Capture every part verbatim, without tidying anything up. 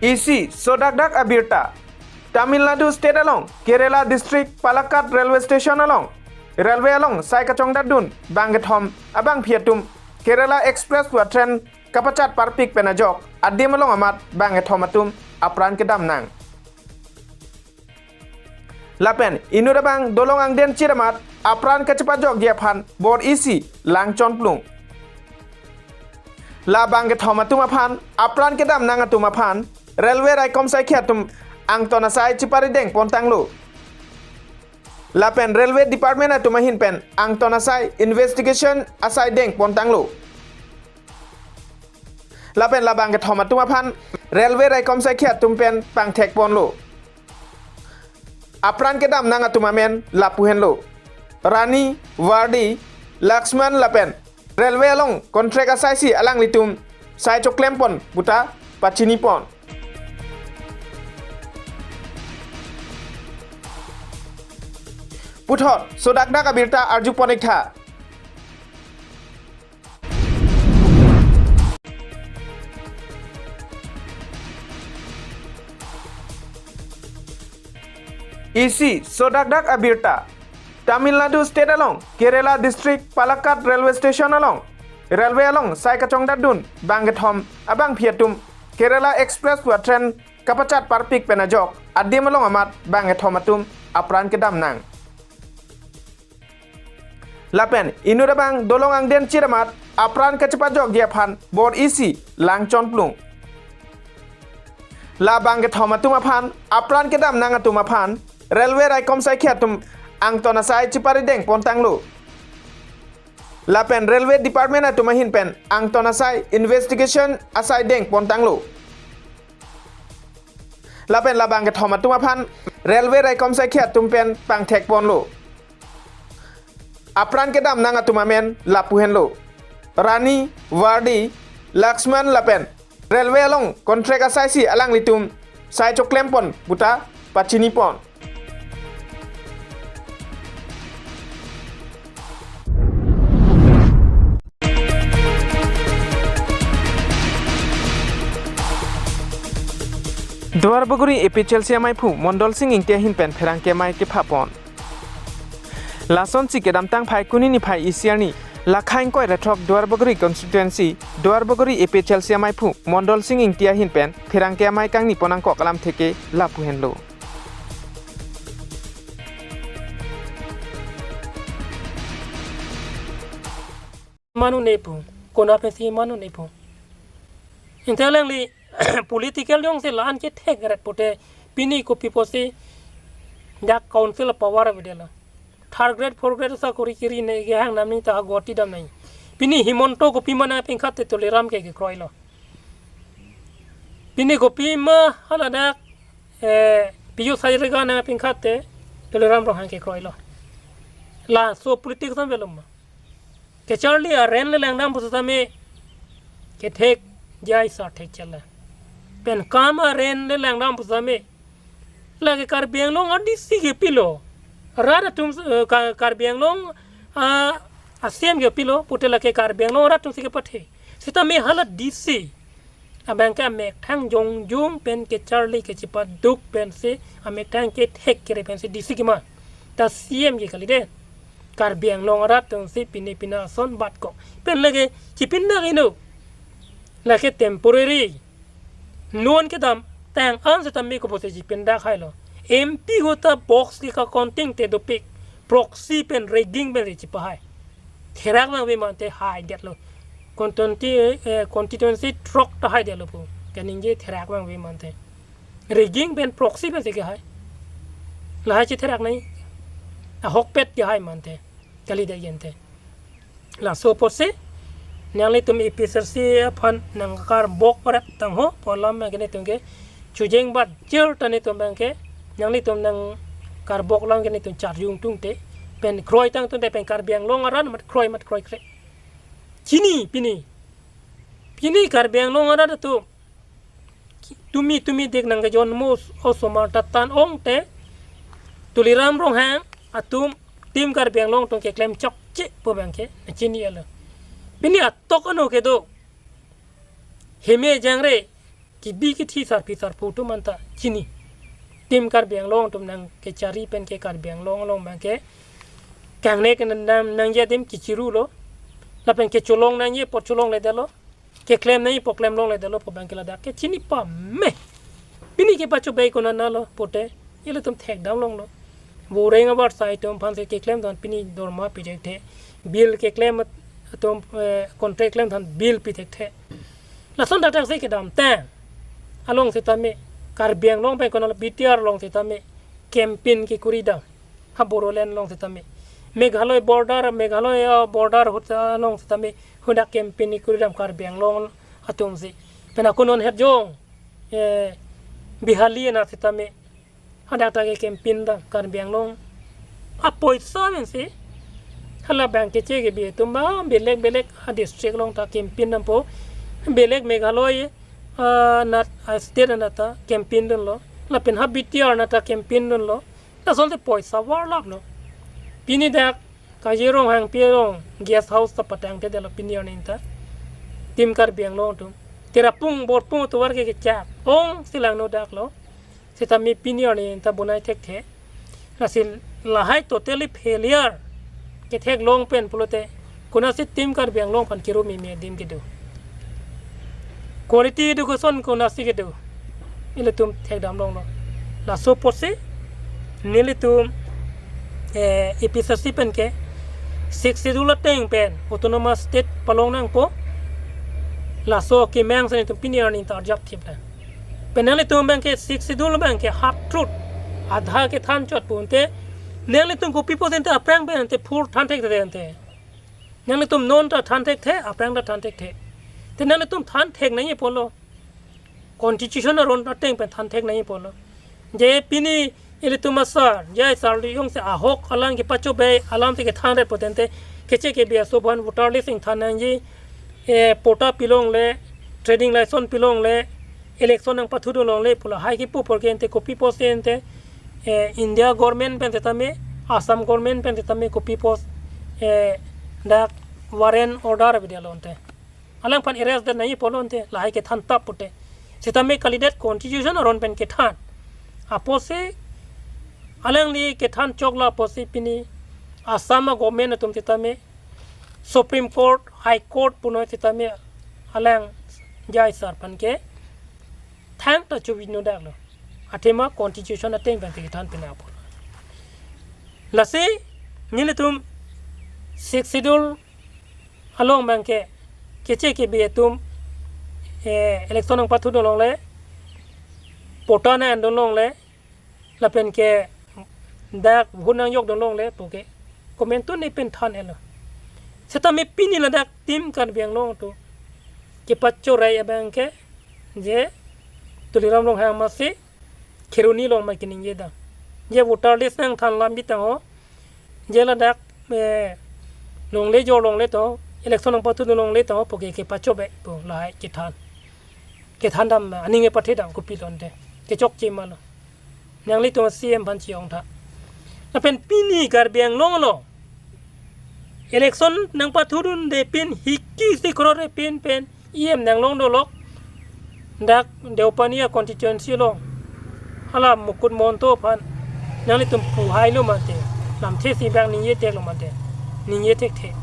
Isi sodakdak abirta. Tamil Nadu State along Kerala District Palakkad Railway Station along railway along sai kachongdatdun bangkethom abangpi atum Kerala Express pu atrain kapachat parpik pen ajok adim along amat bangkethom atum apran kedam nang. Lapen inut abang dolong angden chiramat apran kachepajokji aphan bor-isi langchonplung. La bangkethom atum aphan apran kedam nang atum aphan railway raikom saikhi atum angton asai cheparideng pontanglo. Lapen railway department atum ahin pen angton asai investigation asai deng pontanglo. Lapen la bangkethom atum aphan railway raikom saikhi atum pen pangthek ponlo. Apran kedam nang atum amen lapu henlo: Rani, Vardi, Laxman lapen railway along contract asaisi alanglitum sai choklem pon puta pachini pon. Puthot sodakdak abirta arju pon-ik tha. Isi sodakdak abirta. Tamil Nadu State along Kerala District Palakkad Railway Station along railway along sai kachongdatdun bangkethom abangpi atum Kerala Express pu atrain kapachat parpik pen ajok adim along amat bangkethom atum apran kedam nang. Lapen inut abang dolong angden chiramat apran kachepajokji aphan bor-isi langchonplung. La bangkethom atum aphan apran kedam nang atum aphan railway raikom saikhi atum angton asai cheparideng pontanglo. Lapen railway department atum ahin pen angton asai investigation asai deng pontanglo. Lapen la bangkethom atum aphan railway raikom saikhi atum pen pangthek ponlo. Apran kedam nang atum amen lapu henlo: Rani, Vardi, Laxman lapen railway along contract asaisi alanglitum sai choklem pon puta pachini pon. Duarbagori A P H L C amaiphu Mondol Sing Ingti ahin pen pherangke amei kepha pon. Lasonsi kedamtang Phaikuni niphai isi arni, lakhai ingkoi ra throk Duarbagori constituency, Duarbagori A P H L C amaiphu Mondol Sing Ingti ahin pen pherangke amei kangni pon angkok alamthe ke lapu henlo. Manu nepu, kona pensi manu nepu. Inte alangli political jongsi la-an kethek ret pute pini kopi pusi dak council power avedetlo. Third grade, fourth grade sakori kiri ne kehang namni ta agoti dam nai. Pini Himanta kopi ma nangpinkhat te Tuliram ke kekroilo. Pini kopi ma haladak, eh, Piyush Hazarika nangpinkhat te Tuliram Ronghang kekroilo. Laso politics an belum ma. Kacharli aren le langdam pusitame kethek jai sa thek chala. Pen kam aren le langdam pusitame lake Karbi Anglong a D C kepilo. Rat atum, eh, Ka-, Karbi Anglong, ah, a C E M kepilo, pute lake Karbi Anglong rat atumsi kepathe. Sitame hala D C abangke amethang jongjung pen kacharli kachepaduk pensi amethang kethek kere pensi D C kema. Ta C E M ke kalidet. Karbi Anglong arat atumsi pine pina ason bat ko. Pen lake chipindak ino. Lake temporary. Non kedamtang an sitame kopusi chipindak hailo. M P ahut ta box ke ka counting te dopik. Proxy pen rigging pen chipahai. Therak abang ve mante haidetlo. Constituency, eh, constituency throk ta haidetlo pu. Kaningje therak abang ve mante. Rigging pen proxy pensi kehai. Lahai chitherak nai. Ahokpet kehai mante. Kalidet yen te. Laso apotsi nanglitum A P H L C aphan nangkarbok paret tangho pu alam ke nelitum ke chojeng bat jir ta nelitum abangke nanglitum nangkarbok alam ke nelitum charjung tungte pen kroitang tungte pen Karbi Anglong arat mat kroi mat kroikre. Chini pini. Pini Karbi Anglong arat atum tumi tumi dik nangkejon mo osomar ta tan ong te Tuliram Ronghang atum Team Karbi Anglong atum keklem chokche pu abangke chinilo. Pini atok ano kedo. Heme jangre kebi kethe sarpi sarpo atum anta chini. Team Karbi Anglong atum nangkechari pen ke Karbi Anglong along abang ke kangne ke nang, nangji adim kechirulo. Lapen kecholong nangji apot cholongledetlo. Keklem nangji apot klemlongledetlo pu abang ke ladak ke chini pame. Pini kepachobei konatlo pute ilitum thekdam longlo. Boreng abar sai atum aphan si keklemthan pini dorma pi thekthe. Bill keklem atum, eh, contract klemthan bill pi thekthe. Lason thakthak si kedamtang along sitame, Karbi Anglong pen konatlo, B T R along sitame campaign kekuri dam. Ha Bodoland along sitame, Meghalaya border, Meghalaya border ahut along sitame hadak campaign kekuri dam Karbi Anglong atum si. Pen ako non het jong, eh, Bihali anat sitame hadak ta ke campaign dam Karbi Anglong apoisa pen si. Hala abang keche kebi atum ba belek belek a-district along ta campaign dampo. Belek Meghalaya, ah, anat, a-state anat ta campaign dunlo. Lapen ha B T R anat ta campaign dunlo. Lason te poisa varlaplo. Pini dak Kajirong Hangpi along guest house ta patangthedetlo pini arni ta. Team Karbi Anglong atum. Tirapung Borpung atovar ke kechak ong si langno daklo. Sitame pini arni ta bonai thekthe. Lasi lahai totally failure ketheklong pen pulote konatsi Team Karbi Anglong aphan kiru mimi adim kedo? Quality education konatsi kedo? Ilitum thekdam longlo. Laso apotsi nelitum, eh, A P H L C pen ke Sixth Schedule ateng pen autonomous state palong nangpo. Laso akemang si nelitum pini arni ta arjap thip lang. Pen nanglitum abang ke Sixth Schedule abang ke half truth, adha kethan chot pu ante, nanglitum kopi apotsi ante aphrang pen ante full than thekthe ante. Nanglitum non ta than thekthe, aphrang ta than thekthe. Te nanglitum than thek nangji apotlo. Constitution aron ateng pen than thek nangji apotlo. Je pini ilitum asar, je asar li jongsi ahok alang kepachobei alam si kethan ret pu tangte, keche kebi aso aphan voter list ingthan nangji, eh, patta pilongle, trading license pilongle, election nangpathudun longle pu lahai kipu apor ke ante kopi apotsi ante, eh, India government pen sitame, Assam government pen sitame kopi apot, eh, dak warrant order avedetlo ante. Alangphan arrest det nangji apotlo ante, lahai kethan tap pute. Sitame kalidet constitution aron pen kethan. Apotsi alangli kethan choklo apotsi pini Assam a-government atum sitame Supreme Court, High Court punoi sitame alang J I sir aphan ke thangta chobino daklo. Athema constitution ateng pen kethan pina apot. Lasi nelitum Sixth Schedule along abang ke keche kebi atum, eh, election nangpathudun longle, patta nang-endun longle, lapen ke dak vote nangjokdun longle pu ke komantu ne pen than-etlo. Sitame pini ladak Team Karbi Anglong atum kepachorei abang ke je Tuliram Ronghang amatsi Kheroni along ma keningje dam. Je voter list nangthan alam bitang ho. Je ladak, eh, longle jor longle to, election nangpathudun longle to, pu ke kepachobei pu lahai kethan. Kethan dam aning kepathe dam kopilo ante. Kechokche ma lo. Nanglitum C M aphan chi-ong tha. Lapen pini Karbi Anglong along election nangpathudunde pin, hiki si krore pin pen E M nanglong dolok. Dak Deopani a-constituency along hala Mukut Mahanta aphan nanglitum puhailo mate, lamthe si bang ningje teklo mate, ningje thekthe.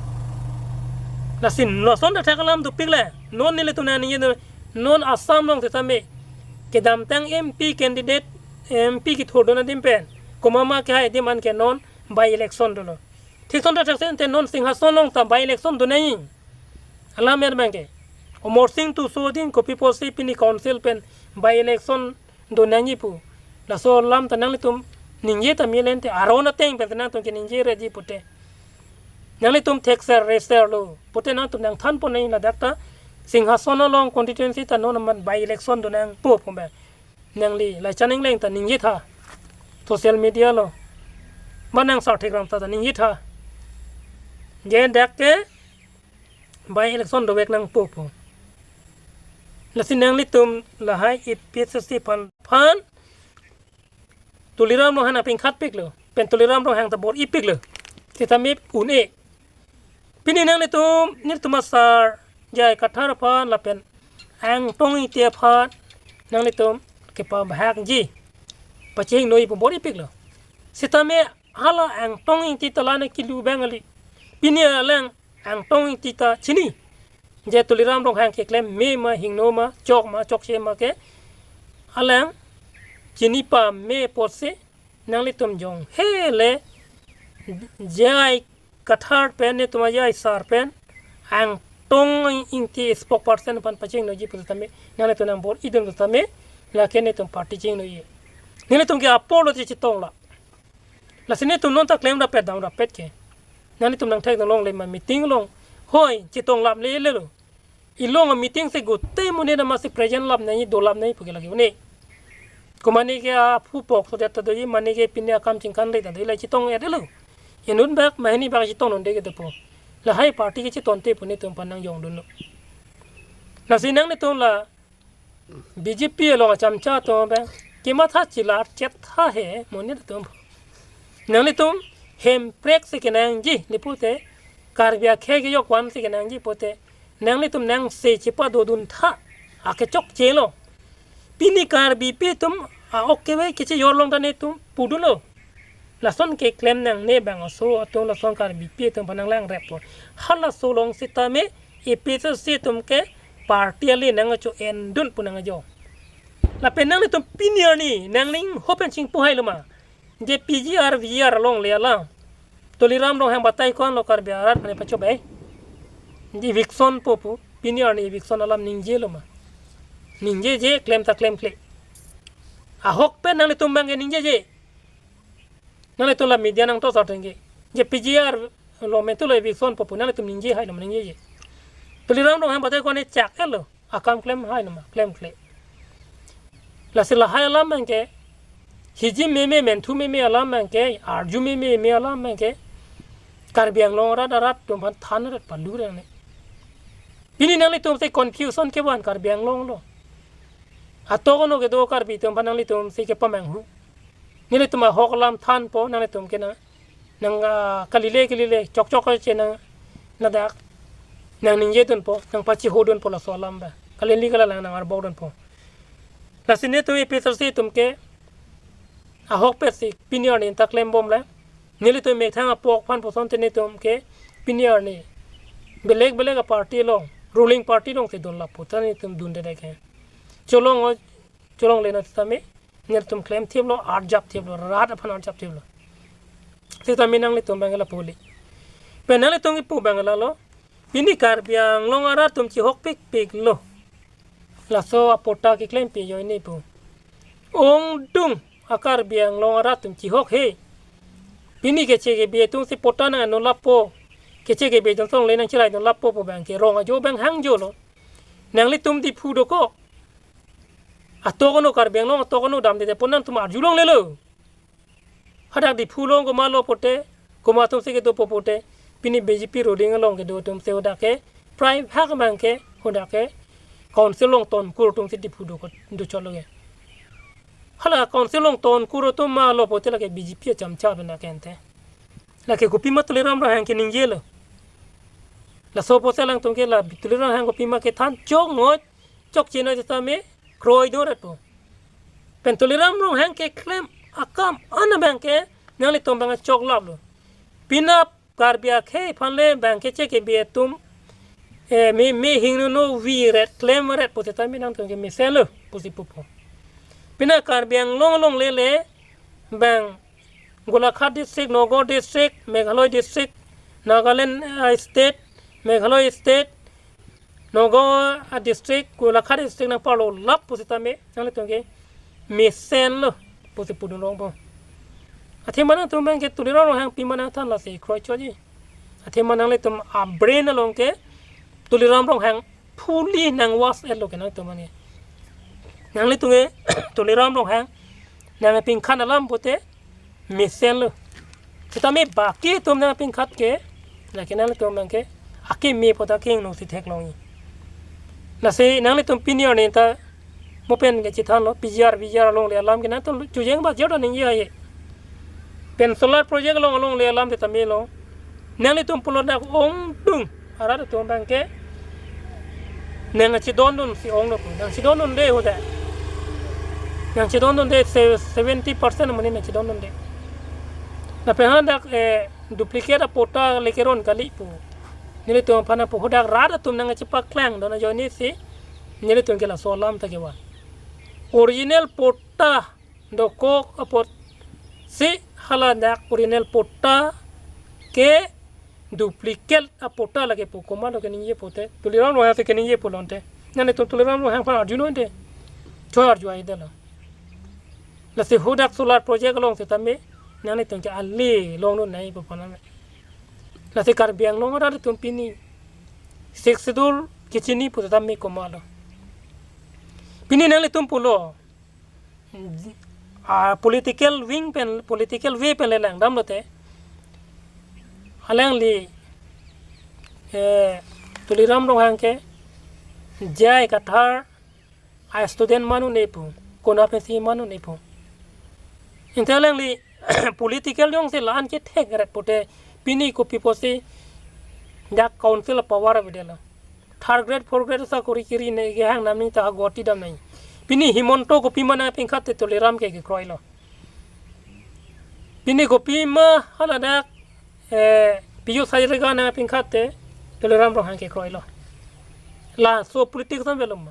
Lasi lason thakthak alam dopik le, non nelitum nangningje do, non Assam along sitame kedamtang M P candidate, M P kethurdun adim pen komat ma kehai adim an ke non by election dolo. Thik ason thakthak si ante non Singhason along ta by election do nangji. Alam er abang ke Amarsing Tisso adim kopi apotsi pini council pen by election do nangji pu. Laso alam ta nanglitum ningje ta melen te aron ateng pen ta nangtum keningje reji pute. Nanglitum thekser reser lo pute nangtum nangthan pon nangji ladak ta Singhason along constituency ta non amat by election do nangpo pu abang. Nangli Laichan Engleng ta ningje tha. Social media along. Ba nang Sarthik Ramsa ta ningje tha. Je dak ke by election dovek nangpo pu. Lasi nanglitum lahai A P H L C aphan, aphan Tuliram Ronghang nangpingkhatpiklo. Pen Tuliram Ronghang ta bor-ipiklo. Sitame un-e. Pini nanglitum, nelitum asar J I Kathar aphan lapen Angtong Ingti aphan, nanglitum kepabahakji, pachehingnoiji pu bor-ipiklo. Sitame hala Angtong Ingti ta la ne kilu abang kali. Pini alang Angtong Ingti ta chini. Je Tuliram Ronghang keklem me ma, hingno ma, chok ma, chokche ma ke alang chini pame apotsi nanglitum jong hele J I Kathar pen, netum a-J I sir pen Angtong Ingti spokesperson aphan pachehingnoiji pusitame nanglitum nang bor-idun pusitame lake netum party chehingnoiji. Nelitum ke apor lo chetong la. Lasi netum non ta klem rapet, dam rapet ke. Nanglitum nangthekdun longle ma meeting along. Hoi, chetong lap le lelo. Ilong a-meeting si gute mune na masi present lap nangji, do lap nangji puke lake une. Komane ke aphu pok so det ta doji, mane ke pini akam chingkan le ta doji, la chetong ya delo. Inut bak, mahini bak chetongdunde ke dopo. Lahai party ke chetongte pu netum aphan nangjongdunlo. Lasi nanglitum la B J P along achamcha atum abang kematha chilar chetha he monit atum. Nanglitum hemprek si kenangji, lapu te Karbi akhei kejok van si kenangji pute nanglitum nangse chepadodun tha, akechokche lo. Pini Karbipi atum a-ok kevai kechejor along ta netum pudunlo. Lason keklem nangne abang aso atum lason Karbipi atum aphan nanglang reppo. Halaso along sitame A P H L C atum ke party ale nangcho-endun pu nangjo. Lapen nanglitum pini arni nangning hopen chingpu hailo ma. Je P G R, V G R alongle alam Tuliram Ronghang batai ko-an lo Karbi arat mane pachobai. Je eviction po pu, pini arni eviction alam ningjelo ma. Ningjeje, klem ta klemkle. Ahok pen nanglitum abang ke ningjeje. Nanglitum la media nangtosor tengke. Je P G R lo metu lo eviction po pu nanglitum ningje hailo ma, ningjeje. Tuliram Ronghang batai ko-an ne chak-etlo. Akam klem hailo ma, klemkle. Lasi lahai alam abang ke, hiji meme, menthu meme alam abang ke, arju meme meme alam abang ke Karbi Anglong arat arat atum aphan than ret palu re ne. Pini nanglitum si confusion kevan Karbi Anglong lo. Atok ano kedo Karbi atum aphan nanglitum si kepamanghu. Nelitum ahok alam thanpo, nanglitum ke nang, nang, ah, kalile kalile, chokchok che nang, ladak nang ningjedunpo, nang pachihodunpo laso alam abang. Kalili kalalang nang arbokdunpo. Lasi netum A P H L C atum ke ahokpet si pini arni ta klembomle. Nelitum methang apok aphan puson te netum ke pini arni belek belek a-party along, ruling party along si dun lapu ta netum dunde deke. Cholong o, cholongle na sitame nelitum klemthiplo, arjapthiplo, rat aphan arjapthiplo. Sitame nanglitum abang lapu le. Pen nanglitum kipu abang lalo. Pini Karbi Anglong arat atum chihokpikpiklo. Laso a-patta keklem pejoi ne pu. Ongdung a-Karbi Anglong arat atum chihok he. Pini keche kebe atum si patta nang-ano lapo. Keche kebe atum alongle nangcheraidun lapo pu abang ke rong ajo abang hangjo lo. Nanglitum Diphu dokok. Atok ano Karbi Anglong atok ano damde de pu nangtum arjulonglelo. Hadak Diphu along komatlo pute, komat atum si kedopo pute, pini B J P ruling along kedo atum si hadak ke, prai bhag abang ke, hadak ke, council along tonkur atum si Diphu do, dochotlo ke. Hala council along tonkur atum malo pute lake B J P achamcha pen lake ante. Lake kopima Tuliram Ronghang ke ningjelo. Laso apotsi alangtum ke la Tuliram Ronghang kopima kethan chokngot, chokchenoi sitame kroidun ret po. Pen Tuliram Ronghang keklem akam an abang ke nanglitum abang choklaplo. Pini Karbi akhei aphan le abang keche kebe atum, eh, me, me hingno no vi ret, klem ret pu sitame nangtum ke mesenlo pusi pupo. Pini Karbi Anglong alongle le abang Golaghat district, Nagaon district, Meghalaya district, Nagaland, eh, state, Meghalaya state, Nagaon, ah, district, Golaghat district nangparlo lap pu sitame nanglitum ke mesenlo pusi pudun rongpo. Athema nangtum abang ke Tuliram Ronghang pima nangthan lasi kroichotji. Athema nanglitum a-brain along ke Tuliram Ronghang fully nang wash-etlo ke nangtum abang ke. Nanglitum ke Tuliram Ronghang nangpingkhan alam pute mesenlo. Sitame baki atum nangpingkhat ke, lake nanglitum abang ke akeme pu ta kehingno si theklongji. Lasi nanglitum pini arni ta mo pen kechethanlo, P G R, V G R alongle alam ke nangtum chojeng ba jor ningje aye. Pen solar project along alongle alam te tame lo. Nanglitum pulo dak ongdung arat atum abang ke nangchedondun si ongno pu, nangchedondunde hadak. Nangchedondunde se-, seventy percent amonit nangchedondunde. Lapen hadak, eh, duplicate apatta le keron kali pu nelitum aphan nangpu, hadak rat atum nangchepaklangdun ajoinesi nelitum ke laso alam ta kevan. Original patta dokok apotsi haladak original patta ke duplicate apatta lake pu komatlo keningje pute, Tuliram Ronghang si keningje pulote, nanglitum Tuliram Ronghang aphan arjunon te, choi arju aidelo. Lasi hadak solar project along setame nanglitum ke ale longdun nangji pu phan nang. Lasi Karbi Anglong arat atum pini Sixth Schedule kechini pu setame komatlo. Pini nanglitum pulo, a political wing pen, political way pen le langdamlote, alangli, eh, Tuliram Ronghang ke J I Kathar a student ma un-e pu, konat pensi ma un-e pu. Ante alangli political jongsi la-an kethek ret pute, pini kopi pusi dak council power avedetlo. Third grade, fourth grade sakori kiri ne kehang damji ta Guwahati dam nangji. Pini Himanta kopima nangpinkhat te Tuliram ke kekroilo. Pini kopima haladak, eh, Piyush Hazarika nangpinkhat te Tuliram Ronghang kekroilo. Laso politics an belum ma.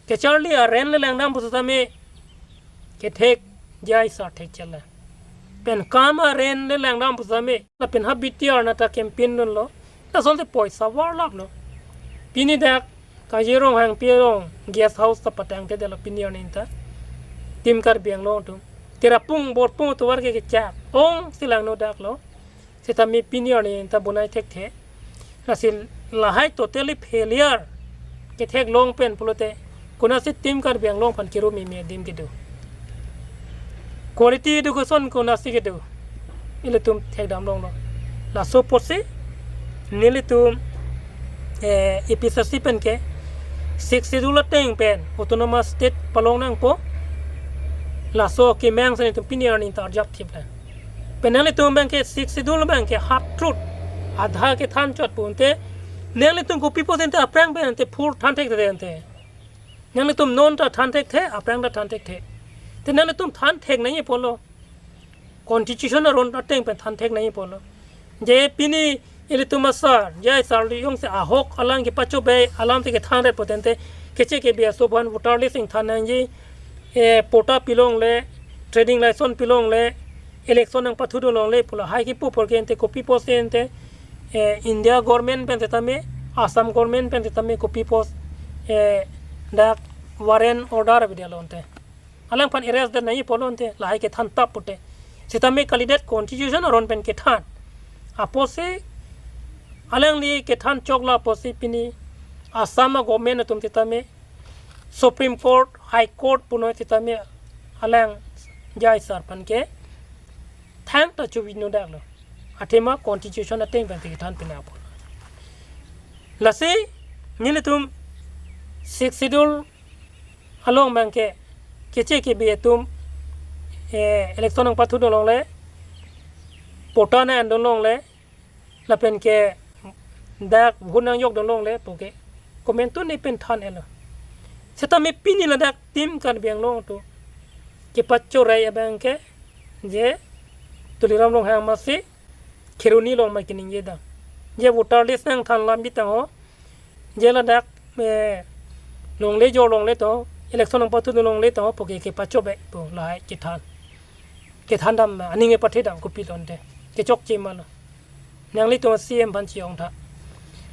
Kacharli aren le langdam pu setame kethek J I sir thekchela. Pen kam aren le langdam pu setame, lapen ha B T R nata campaign dunlo. Lasonte poisa varlaplo. Pini dak Kajirong Hangpi arong guest house ta patangtedetlo pini arni ta. Team Karbi Anglong atum. Tirapung borpung atovar ke kechak ongsi langno daklo. Setame pini arni ta bonai thekthe. Lasi lahai totally failure ketheklong pen pulote, konatsi Team Karbi Anglong aphan kiru meme adim kedo? Quality education konatsi kedo? Ilitum thekdam longlo. Laso apotsi nelitum, eh, A P H L C pen ke Sixth Schedule ateng pen Autonomous State palong nangpo. Laso akemang si nelitum pini arni ta arjap thip lang. Pen nanglitum abang ke Sixth Schedule abang ke half truth, adha kethan chot pu ante, nanglitum kopi pusi ante aphrang pen ante phur than thekthe ante. Nanglitum non ta than thekthe, aphrang ta than thekthe. Te nanglitum than thek nangji pulo. Constitution aron ateng pen than thek nangji pulo. Je pini ilitum asar, J I sir le jongsi ahok alang kepachobei alam si kethan ret pute ante, keche kebe aso aphan voter list ingthan nangji, eh, patta pilongle, trading license pilongle, election nangpathudun longle pu lahai kipu apor ke ante kopi pusi ante, eh, India government pen setame, Assam government pen setame kopi pusi, eh, dak warrant order avedetlo ante. Alangphan arrest det nangji pulo ante, lahai kethan tap pute. Setame kalidet constitution aron pen kethan. Apotsi alangli kethan choklo apotsi pini Assam a government atum setame Supreme Court, High Court punoi setame alang J I sir aphan ke thangta chuvino daklo. Athema constitution ateng pen kethan pina apot. Lasi nelitum Sixth Schedule along abang ke keche kebe atum, eh, election nangpathudun longle, patta nang-endun longle, lapen ke dak vote nangjokdun longle pu ke komantu ne pen than-etlo. Setame pini ladak Team Karbi Anglong atum kepachorei abang ke je Tuliram Ronghang masi Kheroni along ma keningje dam. Je voter list nangthan lam bitang ho. Je ladak, eh, longle jor longle to, election nangpathudun longle to, pu ke kepachobei pu lahai kethan. Kethan dam, aning kepathe dam kopilo ante. Kechokche ma lo. Nanglitum C M aphan chi-ong tha.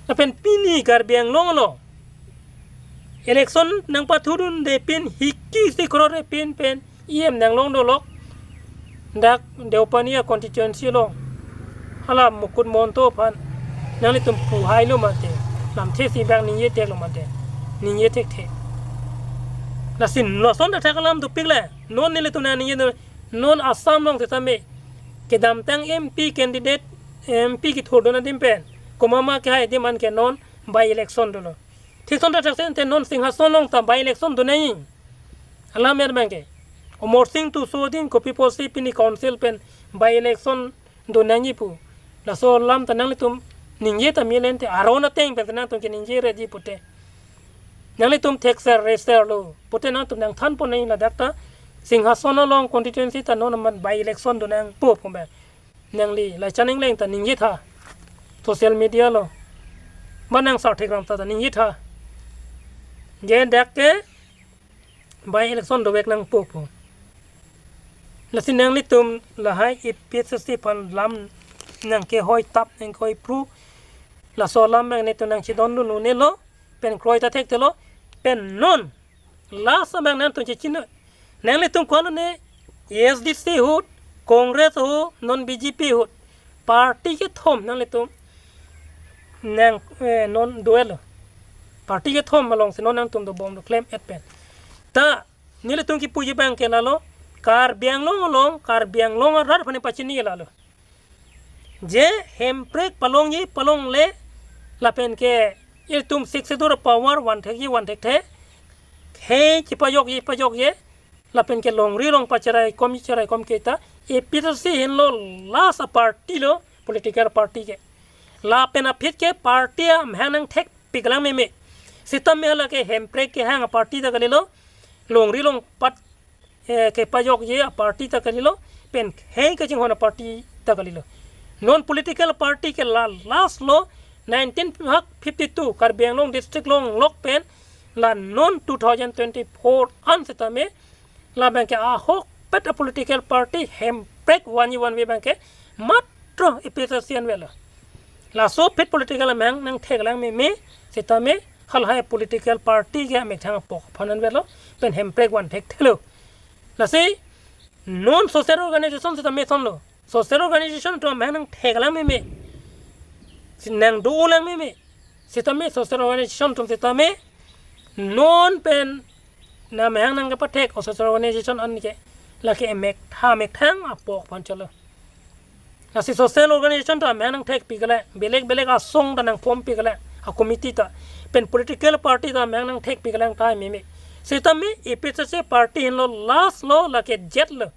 Lapen pini Karbi Anglong along election nangpathudunde pen hiki si krore pen pen E M nanglong dolok, dak Deopani a constituency along hala Mukut Mahanta aphan nanglitum puhailo mate, lamthe si bang ningje teklo mate, ningje thekthe. Lasi lason ta thak alam dopikle, non nelitum nangningje do, non Assam along setame kedamtang M P candidate, M P kethurdun adim pen komat ma kehai adim an ke non by election dolo. Thik ason ta thaksen te non Singhason along ta by election do nangji. Alam er abang ke Amarsing Tisso adim kopi pusi pini council pen by election do nangji pu. Laso alam ta nanglitum ningje ta melen te, aron ateng pen ta nangtum keningje reji pute. Nanglitum thekser reser lo pute nangtum nangthanpon nangji ladak ta Singhason along constituency ta non amat by election do nangpo pu abang. Nangli Laichan Engleng ta ningjitha. Social media lo. Ba nang Sarthik Ramtha ta ningjitha. Je dak ke by election dovek nangpo pu. Lasi nanglitum lahai A P H L C aphan lam nangkehoi tap nangkehoi phru. Laso alam abang netum nangchedondun un-elo. Pen kroi ta thekthelo. Pen non last abang nangtum chechino. Nanglitum ko-an lo ne, A S D C ahut, Congress ahut, non B J P ahut. Party kethom nanglitum nang, eh, non do-etlo. Party kethom alongsi non nangtum dobom do klem-et pen. Ta nelitum kipuji abang ke lalo, Karbi Anglong along, Karbi Anglong arat aphan pachini lalo. Je hemprek palongji palongle lapen ke itum Sixth Schedule power vanthekji vanthekthe. Khei chipajokji pajokji lapen ke longri long pacherai kom cherai kom ke ta A P H L C henlo last a-party lo, political party ke. Lapen aphi ke party amahang nangthekpik lang meme. Sitame hala ke hemprek kehang a-party ta kalilo. Longri longpat, eh, kepajokji a-party ta kalilo, pen khei kachinghon a-party ta kalilo. Non political party ke la last lo nineteen fifty-two Karbi Anglong district longlok pen la non two thousand twenty-four an sitame la abang ke ahokpet a-political party hemprek vanji vanve abang ke matro A P H L C anvetlo. Laso aphi political amahang nangthek lang meme sitame halahai political party ke amethang apok aphan anvetlo pen hemprek vanthekthelo. Lasi non social organization sitame sonlo. Social organization atum amahang nangthek lang meme. Si nangdo lang meme. Sitame social organization atum sitame non pen namahang nangkepathek o social organization an ke lake emektha mekthang apok aphan cholo. Lasi social organization atum amahang nangthekpik lang, belek belek asong ta nang-form pik lang, a-committee ta, pen political party atum amahang nangthekpik lang ta meme. Sitame A P H L C party henlo last lo, lake Z lo.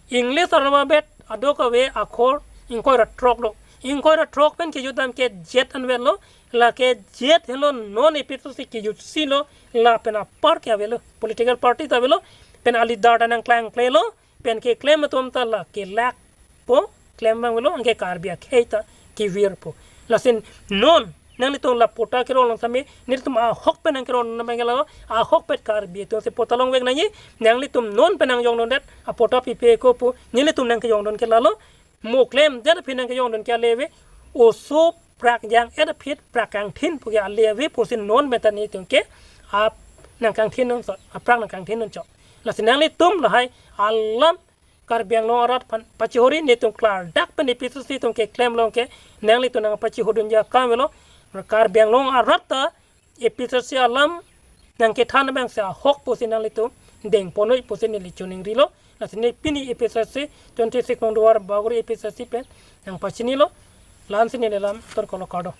English alphabet adok ave akhor ingkoi ra throk lo. Ingkoi ra throk pen kejut dam ke Z anvetlo, lake Z henlo non A P H L C kejutsi lo, lapen apar ke avelo, political party ta avelo, pen a-leader ta nangklangklelo, pen keklem atum ta la kelakpo, klem abang avelo, anke Karbi akhei ta kevirpo. Lasi non nanglitum la patta kerong along sitame, nelitum ahokpet nangkerong abang ke lalo, ahokpet Karbi atumsi patta longvek nangji, nanglitum non pen nangjongdundet, a-patta pipe ko pu, nelitum nangkejongdun ke lalo, mo klemdet aphi nangkejongdun ke ale ave, oso prak jang-et aphi prak kangthin pu ke ale ave pusi non pen ta nelitum ke ap nangkangthin non chot, aprak nangkangthin non chot. Lasi nanglitum lahai alam Karbi Anglong arat aphan pachihori, netum klardak pen A P H L C atum keklem along ke nanglitum nangpachihodunji akam avelo. Karbi Anglong arat ta A P H L C alam nangkethan abangsi ahok pusi nanglitum dengponnoi pusi neli choningrilo. Lasi ne pini A P H L C twenty-six Mongduwar Bagori A P H L C pen nangpachinilo. La-ansi neli lam ton kolo, kardom.